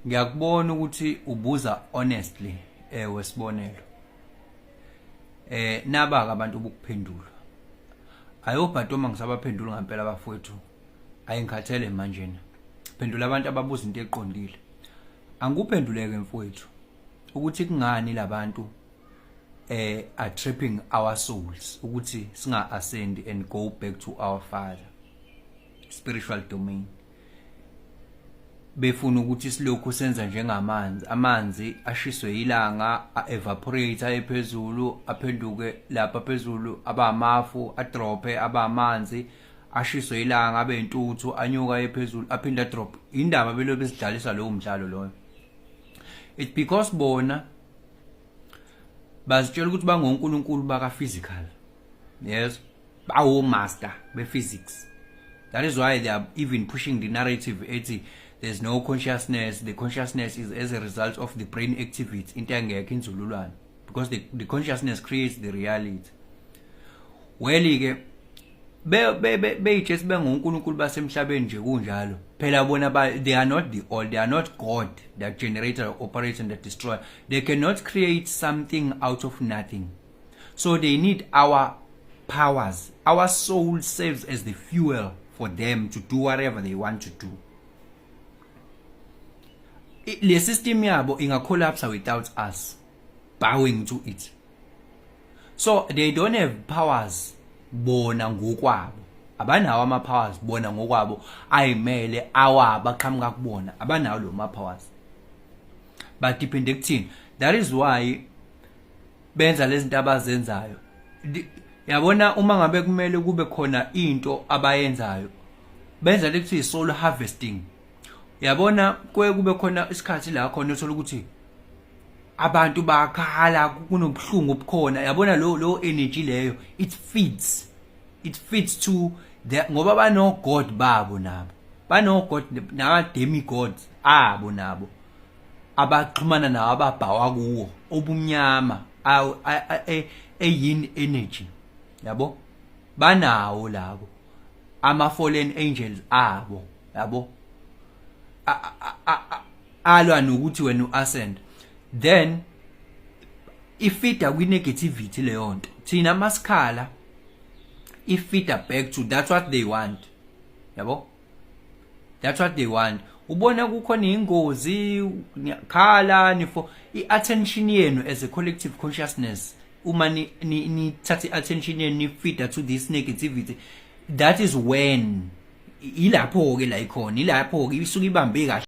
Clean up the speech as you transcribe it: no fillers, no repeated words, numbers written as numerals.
Ngiyakubona ukuthi ubuza honestly, wesibonelo. Naba ke abantu bokuphendula. Ayobhatoma ngisabaphendula ngempela bafowethu. Ayingikhathele manje na. Phendula abantu ababuza into eqondile. Angikuphenduleke mfowethu ukuthi kungani labantu are trapping our souls ukuthi singa ascend and go back to our Father spiritual domain. Befuna ukuthi silokhu senza njengamanzi, amanzi ashiswe ilanga, a-evaporate aye phezulu, aphenduke lapha phezulu aba amafu, adrophe aba amanzi, ashiswe ilanga abe intuthu, anyuka aye phezulu, aphinde adrop. Indaba belo besidlalisa lowo mdlalo loyo, it's because bona bazitshela ukuthi bangonkulunkulu baka physical. Yes, bawo master be physics. That is why they are even pushing the narrative ethi there's no consciousness, the consciousness is as a result of the brain activity, into engekho inzululwane, because the consciousness creates the reality. Well ke beyitshesi bengonkulunkulu basemhlabeni nje kunjalo phela bona ba they are not the all, they are not God, the generator, operator and the destroyer. They cannot create something out of nothing, so they need our powers. Our soul serves as the fuel for them to do whatever they want to do. Le system yabo ingacollapse without us bowing to it, so they don't have powers bona ngokwabo. Abanawo ama powers bona ngokwabo ayimele awabo aqhamuka kubona. Abanawo lo ma powers, badepende kuthini. That is why benza lezi zinto abazenzayo. Yabona uma ngabe kumele kube khona into abayenzayo, benza lekuthi soul harvesting. Yabona kuye kube khona isikhathi la khona uthola ukuthi abantu bakhala, kunobuhlungu obukhona. Yabona lo energy leyo, it feeds to the, ngoba bano god babo nabo, bano god nama demigods abo nabo abaxhumana nawo, ababhawa kuwo obumnyama eyin energy yabo. Banawo labo ama fallen angels abo, yabo, alwa nokuthi wena uascend. Then ifeeda kwi negativity leyo nto. Thina masikhala, ifeeda back to, that's what they want, yabo, that's what they want. Ubona kukhona ingozi, niyakhala nifo i-attention yenu as a collective consciousness. Uma nithatha i-attention yenu nifeeda to this negativity, that is when ilapho ke la ikhona, ilapho ke isuke ibambe kahle.